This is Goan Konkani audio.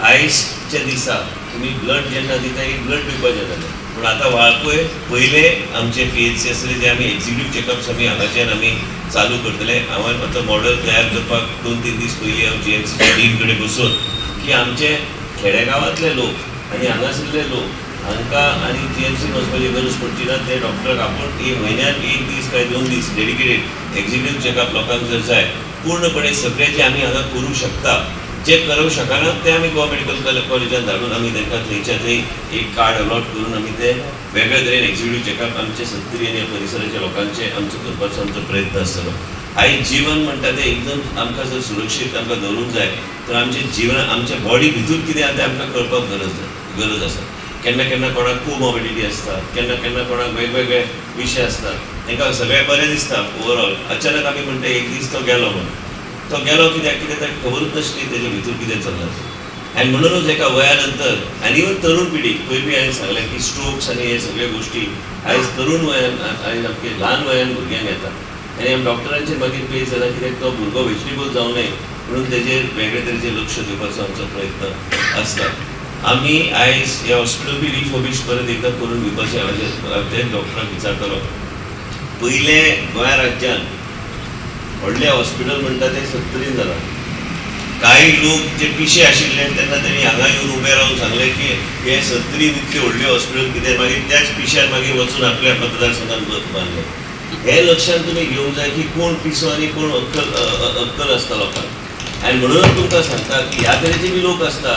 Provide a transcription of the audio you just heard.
आयजच्या दिसा तुमी ब्लड जेन्ना दिता एक ब्लड दिवपाचें जालें, पूण आतां वाळपय पयले आमचे PHC आसले जे आमी एक्झिक्युटीव चॅकअप्स आमी हांगाच्यान आमी चालू करतले. हांवें आतां मॉडल तयार करपाक 2-3 दीस पयलीं हांव GMCच्या टीम कडेन बसून की आमचे खेडेगांवांतले लोक आनी हांगासरले लोक हांकां आनी GMC वचपाची गरज पडची ना. ते डॉक्टराक आपूण एक म्हयन्यान 1 दीस काय 2 दीस डेडिकेटेड एक्झिक्युटीव चॅकअप लोकांक जर जाय पूर्णपणे सगळें जें आमी हांगा करूंक शकता, जे करूंक शकना ते आमी गोवा मेडिकल कॉलेजान धाडून आमी तांकां थंयच्या थंय एक कार्ड अलॉट करून आमी ते वेगळे तरेन एक्झिक्युटीव चॅकअप आमचे सत्तरी आनी परिसराच्या लोकांचे आमचो करपाचो आमचो प्रयत्न आसतलो. आयज जीवन म्हणटा तें एकदम आमकां जर सुरक्षीत आमकां दवरूंक जाय तर आमचें जीवन आमच्या बॉडी भितूर कितें आसा तें आमकां कळपाक गरज आसा. केन्ना केन्ना कोणाक कोमॉर्बिडिटी आसता, केन्ना केन्ना कोणाक वेगवेगळे विशय आसता, तांकां सगळें बरें दिसता ओवरऑल, अचानक आमी म्हणटा एक दीस तो गेलो म्हणून, तो गेलो कित्याक कितें ताका खबरूच नासली तेजे भितर कितें चल्लां. आनी म्हणूनच एका वया नंतर आनी इवन तरुण पिढी पयलीं हांवें सांगलें की स्ट्रोक्स आनी हे सगळे गोश्टी आयज तरुण वयान आयज आमचे ल्हान वयान भुरग्यांक येता आनी आमी डॉक्टरांचेर मागीर पेज जाता कित्याक तो भुरगो वेजिटेबल जावं नये म्हणून तेजेर वेगळे तरेचें लक्ष दिवपाचो आमचो प्रयत्न आसता. आमी आयज हे हॉस्पिटल बी रिफर्बिश परत एकदां करून दिवपाचें हांवें तेच डॉक्टराक विचारतलो. पयलें गोंया राज्यान व्हडलें हॉस्पिटल म्हणटा तें सत्तरीन जालां. कांय लोक जे पिशे आशिल्ले तेन्ना तेणी हांगा येवन उबे रावन सांगलें की हें सत्तरीन इतलें व्हडलें हॉस्पिटल कितें, मागीर त्याच पिश्यान मागीर वचून आपल्या मतदारसंघात बांदलें. हें लक्षांत तुमी घेवंक जाय की कोण पिसो आनी कोण अक्कल अक्कल आसता लोकांक. आनी म्हणून तुमकां सांगता की ह्या तरेचे बी लोक आसता.